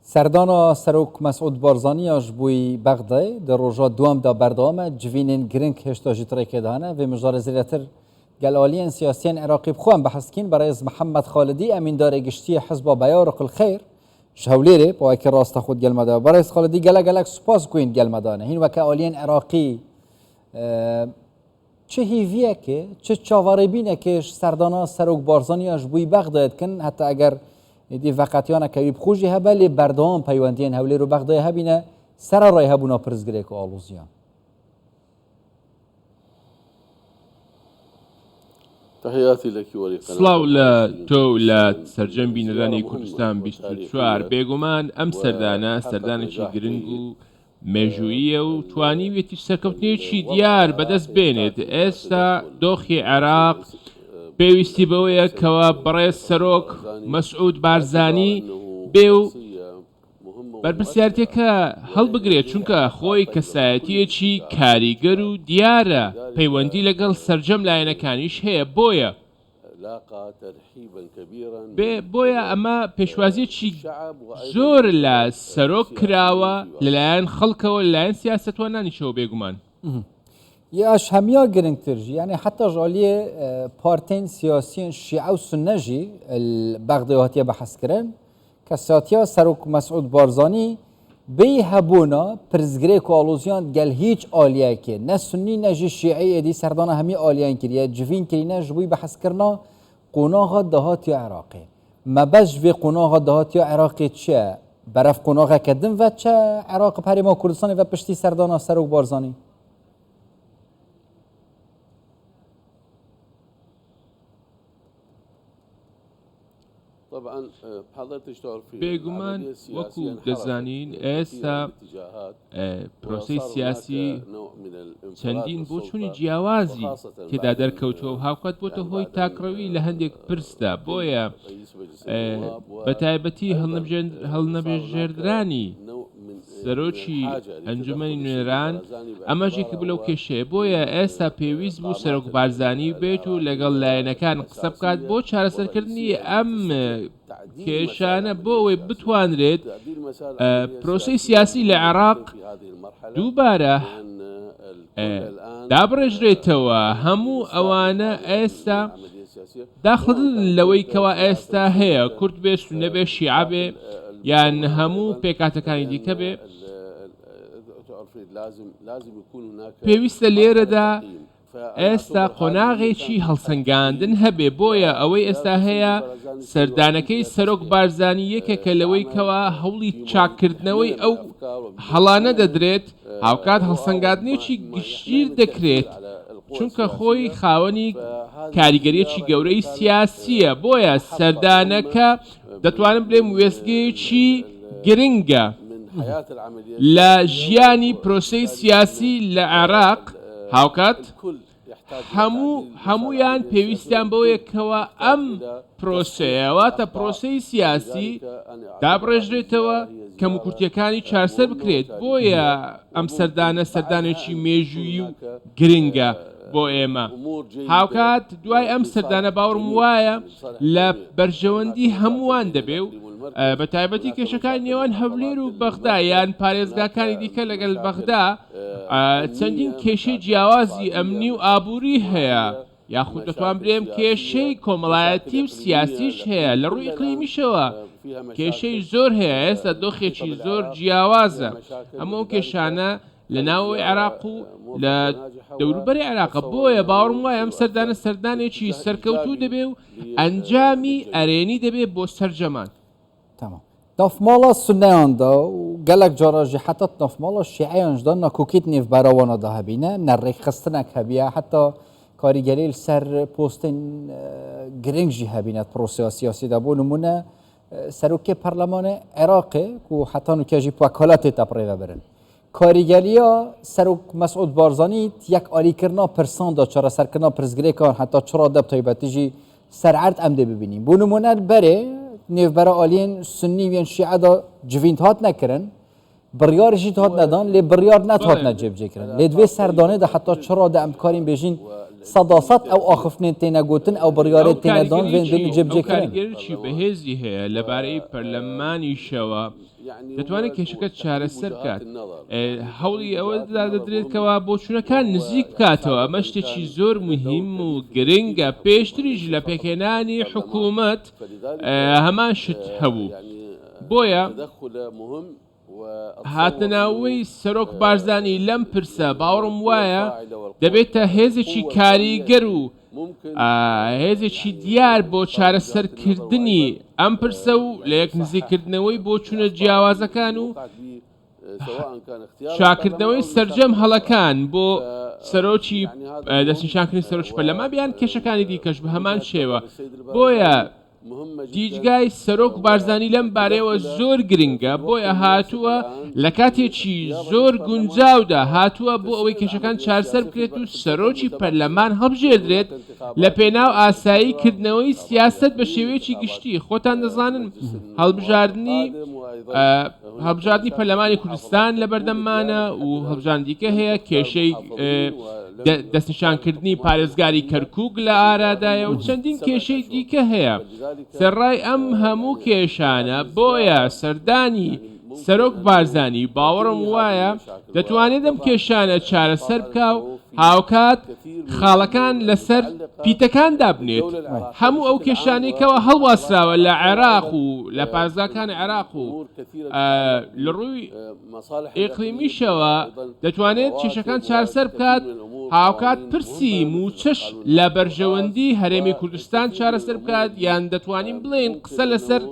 Serdana Serok Mesûd Barzanî ya ji bo Bexdayê di roja duwem de berdewam e, civînên giring hêşta jî di rêkê de hene. Vê mijarê zêdetir gel aliyên siyasiyên Iraqî bi xwe em behs dikîn. Berêz Mihemed Xalidî Emîndarê Giştî yê Hizba Beyariq El Xeyr ji Hewlêrê bi wekî rasta xwe di gel me de ye. Berêz Xalidî gelek gelek spas ku hûn di gel me de ne. Hîn weke aliyên Iraqî Çi hêviyekê, çi çaverêbînekê ji serdana Serok Barzanî ya ji bo Bexdayê dikin, heta eger êdî veqetiyaneke wî bi xwe jî hebe, lê berdewam peywendiyên Hewlêr û Bexdayê hebîne, sererayê hebûna pirsgirêk û aloziyan. سڵاو لە تۆ و لە سەرجەم بینەرانی کوردستان 24 بێگومان ئەم سەردانە سەردانێکی گرنگ و مێژووییە و توانیویەتی سەرکەوتنێکی دیار بەدەست بێنێت، ئێستا دۆخی عێراق پێویستی بەوەیە کەوا بەڕێز سەرۆک مەسعود بارزانی بێ و بەرپرسیارتیەکە هەڵبگرێت، چونکە خۆی کەسایەتییەکی کاریگەر و دیارە، پەیوەندی لەگەڵ سەرجەم لایەنەکانیش هەیە، بۆیە. بێ، بۆیە ئەمە پێشوازییەکی زۆر لە سەرۆک کراوە لەلایەن خەڵکەوە، لەلایەن سیاسەتوانانیشەوە بێگومان. یاش هەمیا گرنگتر ژی یعنی حتا ژالیێ پارتên سیاسiyên شیعە و سنە ژی بەغدێ هاتیە بەحسکردن کەساتیا سەرۆک مەسعود بارزانی بێی هەبوونا پرسگرێک و ئاڵۆزیان گەل هیچ ئالیەکێ نە سنی نە ژی شیعی ئێدی سەردانە هەمی ئالیان کریە جڤین کرینە ji بووی بەحسکردنا قۆناغا داهاتیا عێراقێ مەبەست ji vê قۆناغا داهاتیا عێراقێ چیە بەرەف قۆناغەکە دن ve çe عێراق bi Herêma Kurdistanê ve piştî serdana Serok Barzanî؟ بێگومان وەکو دەزانین ئێستا پرۆسەی سیاسی چەندین بۆچوونی جیاوازی تێدا دەرکەوتووە و هاوکات بۆتە هۆی تاکڕەوی لە هەندێک پرسدا بۆیە بە تایبەتی هەڵنەبژێردرانی سەرۆکی ئەنجومەنی نوێنەران ئەمەش یەکێک بوو لەو کێشەیە، بۆیە ئێستا پێویست بوو سەرۆک بارزانی بێت و لەگەڵ لایەنەکان قسە بکات بۆ چارەسەرکردنی ئەم کێشانە بۆ ئەوەی بتوانرێت پرۆسەی سیاسی لە عێراق دووبارە دابڕێژرێتەوە هەموو ئەوانە ئێستا داخڵن لەوەی کەوا ئێستا هەیە کورد بێ سونە بێ شیعە بێ یان هەموو پێکاتەکانی دیکە بێ پێویستە لێرەدا ئێستا قۆناغێکی هەڵسەنگاندن هەبێ بۆیە ئەوەی ئێستا هەیە سەردانەکەی سەرۆک بارزانی یەکێکە لەوەی کەوا هەوڵی چاککردنەوەی ئەو هەڵانە دەدرێت هاوکات هەڵسەنگاندنێکی گشتگیر دەکرێت چونکە خۆی خاوەنی کاریگەریەکی گەورەی سیاسیە بۆیە سەردانەکە دەتوانم بلێم وێستگەیەکی گرنگە لە ژیانی پرۆسەی سیاسی لە عێراق هاوکات هەموو هەموویان پێویستیان بەوەیە کەوا ئەم پرۆسەیە واتە پرۆسەی سیاسی دابڕێژرێتەوە کەموکورتیەکانی چارسەر بکرێت بۆیە ئەم سەردانە سەردانێکی مێژوویی و گرنگە بۆ ئێمە هاوکات دوای ئەم سەردانە باوەڕم وایە لە بەرژەوەندی هەمووان دەبێ و بە تایبەتی کێشەکانی نێوان هەولێر و بەغدا یان پارێزگاکانی دیکە لەگەل بەغدا چەندین کێشەی جیاوازی ئەمنی و ئابووری هەیە یاخود دەتوان بلێم کێشەی کۆمەڵایەتی و سیاسیش هەیە لە ڕووی ئیقلیمیشەوە کێشەی زۆر هەیە ئێستا دۆخێکی زۆر جیاوازە هەموو ئەو کێشانە لە ناوەوەی عێراق و لە دەوروبەری عێراقە بۆیە باوەڕم وایە ئەم سەردانە سەردانێکی سەرکەوتوو دەبێ و ئەنجامی ئەرێنی دەبێ بۆ سەرجەمان. تەمام. ناف ماڵا سوننەیان دا و گەلەک جارا ژی حەتا ناف ماڵا شیعەیانش دا ناکۆکیت نێڤبەرا وانا دا هەبینە نە ڕێکخستنەک هەبیە حەتا کاریگەری لەسەر پۆستên گرنگ ژی هەبینە پرۆسیا سیاسی دا بۆ نمونە سەرۆکێ پەرلەمانێ عێراقێ کو حەتا نوکە ژی وەکالەتێ تە بڕێڤەبرن کاریگەرییا سەرۆک مەسعود بارزانی یەک ئالیکردنا پرسان دا چارەسەرکردنا پرسگرێکان حەتا چ ڕادە بە تایبەتی ژی سەر عەرد ئەم دێ ببینین بۆ نمونە بەرێ نێڤبەرە ئالیێن سنی وێن شیعە دا جڤین هات نەکردن بڕیار ژی هات نەدان لێ بڕیار نەت هات نەجێبجێکردن لێ دوێ سەردانێ دا حەتا چ ڕادە ئەم بکارین بێژین. سەدا سەد ئەو ئاخفتنێن تێنە گۆتن، ئەو ئەو بڕیارێ تێنە دان ڤێن دێنە کاریگەریی جێ ئەو بجێ کرن. کاریگەریی بەهێزی هەیە لەبارەی پەرلەمانیشەوە دەتوانێت کێشەکە چارەسەر بکات. هەوڵی ئەوە دەدرێت کەوا بۆچوونەکان نزیک بکاتەوە، ئەمە شتێکی زۆر موهیم و گرنگە، پێشتریش لە پێکهێنانی حکوومەت هەمان شت هەبوو، بۆیە هاتنەناوەی سەرۆک بارزانی لەم پرسە باوەڕم وایە دەبێتە هێزێکی کاریگەر و هێزێکی دیار بۆ چارەسەرکردنی ئەم پرسە و لە یەک نزیککردنەوەی بۆچوونە جیاوازەکان و چاککردنەوەی سەرجەم هەڵەکان بۆ سەرۆکی دەستنیشانکردنی سەرۆکی پەرلەمان یان کێشەکانی دیکەش بە هەمان شێوە بۆیە دیدگای سەرۆک بارزانی لەم بارەیەوە زۆر گرنگە، بۆیە هاتووە لە کاتێکی زۆر گونجاودا هاتووە بۆ ئەوەی کێشەکان چارەسەر بکرێت و سەرۆکی پەرلەمان هەڵبژێردرێت لە پێناو ئاسایی کردنەوەی سیاسەت بە شێوەیەکی گشتی، خۆتان دەزانن هەڵبژاردنی هەڵبژاردنی پەرلەمانی کوردستان لەبەردەممانە و هەڵبژاردنی دیکە هەیە، کێشەی دەستنیشانکردنی پارێزگاری کەرکوک لە ئارادایە و چەندین کێشەی دیکە هەیە. سەرەڕای ئەم هەموو کێشانە، بۆیە سەردانی سەرۆک بارزانی باوەڕم وایە دەتوانێت ئەم کێشانە چارەسەر بکا و هاوکات خاڵەکان لەسەر پیتەکان دابنێت. هەموو ئەو کێشانەی کەوا هەڵواسراوە لە عێراق و لە پارێزگاکانی عێراق و لە ڕووی ئیقلیمیشەوە دەتوانێت کێشەکان چارەسەر بکات، هاوکات پرسی مووچەش لە بەرژەوەندی هەرێمی کوردستان چارەسەر بکات، یان دەتوانین بڵێین قسە لەسەر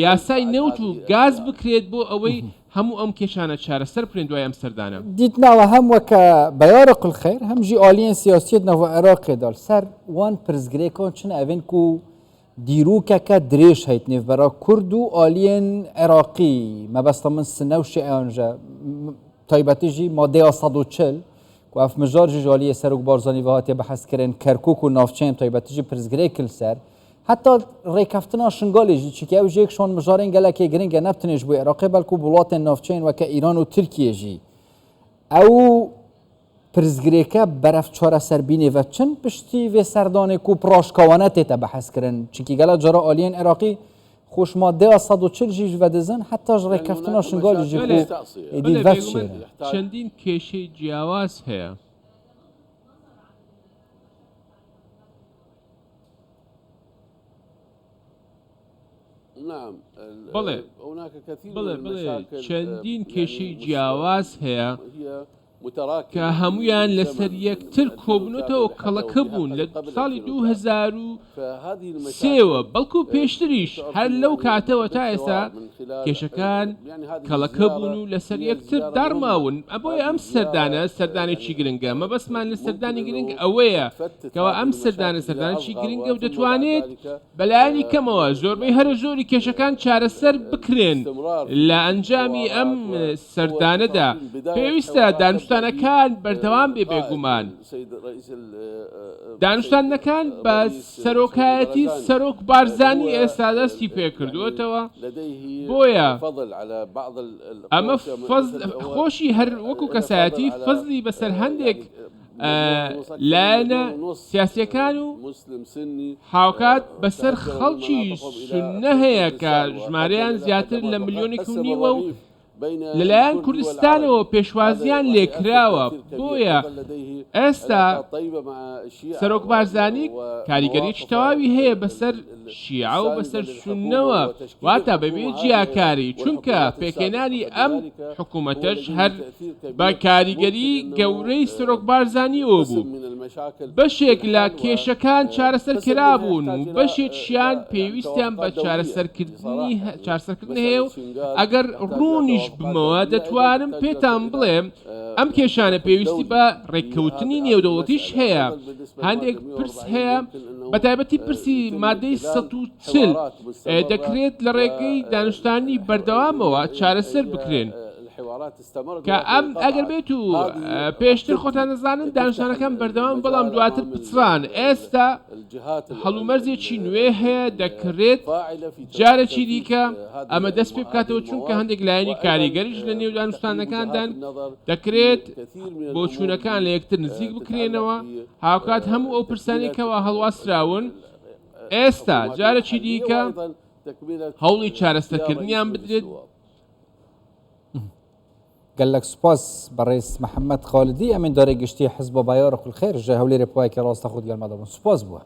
یاسای نەوت و گاز بکرێت بۆ ئەوەی هەموو ئەم کێشانە چارەسەر بکرێن دوای ئەم سەردانە. دیتناوە هەم وەکە بەیارق الخێر هەم ژی ئالیەن سیاسیەت ناڤ عێراقێ دا سەر وان پرسگرێکان چن ئەڤێن کو دیروکەکە درێژ هەیت نێڤبەرا کورد و ئالیەن عێراقی مەبەستە من سنە و شیعەیان ژە تایبەتی ژی مادەیا 140 کو ئەف مژار ژی ژالیە سەرۆک بارزانی ڤە هاتیە بەحس کرن کەرکوک و ناوچەیان تایبەتی ژی پرسگرێک کل سەر حتا ڕێکەفتنا شنگالی ژی چیکە ئەو ژێک شۆن مژارێن گەلەکێ گرنگە نە بتنێ ژ بۆ عێراقێ بەڵکو وڵاتێن ناوچەیان وەکە ئیران و تورکیە ژی ئەو پرسگرێکە بەرەف چارەسەر بینێ ڤە چن پشتی ڤێ سەردانێک و پڕاشکاوانە تێتە بەحس کرن چونکی گەلە جارا ئالیەن عێراقی خوش مادەیا 140 ژیش ڤەدزن حتا ژ ڕێکەفتنا شنگالی ژی بەلێ خو ئیدی بەلێ ڤەد بێگومان شێرن. چەندین کێشەی جیاواز هەیە. بەڵێ بەڵێ بەڵێ چەندین کێشەی جیاواز هەیە کە هەمویان لەسەر یەکتر کۆبوونەتەوە کەڵەکە بوون لە ساڵی 2003ەوە بەڵکو پێشتریش هەر لەو کاتەوە تا ئێستا کێشەکان کەڵەکە بوون و لەسەر یەکتر داڕماون بۆیە ئەم سەردانە سەردانێکی گرنگە مەبەستمان لە سەردانی گرنگ ئەوەیە کەوا ئەم سەردانە سەردانێکی گرنگە و دەتوانێت بەلایەنی کەمەوە زۆربەی هەرە زۆری کێشەکان چارەسەر بکرێن لە ئەنجامی ئەم سەردانەدا پێویستە دانوستانەکان بەردەوام بێ بێگومان دانوستاندنەکان بە سەرۆکایەتی سەرۆک بارزانی ئێستا دەستی پێکردووەتەوە بۆیە ئەمە خۆشی هەر وەکو کەسایەتی فەزلی بەسەر هەندێک لایەنە سیاسیەکان و هاوکات بەسەر خەڵکی سوننە هەیە کە ژمارەیان زیاتر لە ملیۆنێک و نیوە و لەلایەن کوردستانەوە پێشوازیان لێکراوە، بۆیە ئێستا سەرۆک بارزانی کاریگەریی تەواوی هەیە بەسەر شیعە و بەسەر سوننەوە، واتە بەبێ جیاکاری، چونکە پێکهێنانی ئەم حکومەتەش هەر بە کاریگەریی گەورەی سەرۆک بارزانییەوە بوو. بەشێک لە کێشەکان چارەسەر کرابوون و بەشێکیشیان پێویستیان بە چارەسەرکردنی چارەسەرکردن هەیە و ئەگەر ڕوونیش بمەوە دەتوانم پێتان بڵێم ئەم کێشانە پێویستی بە ڕێککەوتنی نێودەوڵەتیش هەیە، هەندێک پرس هەیە بەتایبەتی پرسی مادەی 140 دەکرێت لە ڕێگەی دانوستانی بەردەوامەوە چارەسەر بکرێن. کە ئەم ئەگەر بێت و پێشتر خۆتان دەزانن دانوستانەکان بەردەوام بەڵام دواتر پچڕان ئێستا هەڵومەرجێکی نوێ هەیە دەکرێت جارێکی دیکە ئەمە دەست پێ بکاتەوە چونکە هەندێک لایەنی کاریگەریش لە نێو دانوستانەکاندان دەکرێت بۆچوونەکان لە یەکتر نزیک بکرێنەوە هاوکات هەموو ئەو پرسانی کەوا هەڵواسراون ئێستا جارێکی دیکە هەوڵی چارەسەرکردنیان بدرێت. گەلەک سوپاس بەڕێز محەممەد خالدی ئەمینداری گشتی حزب بایارق الخێر ژە هەولێرێ پایەکی ڕاستەخۆ گەلمە دەبوون سوپاس بووە.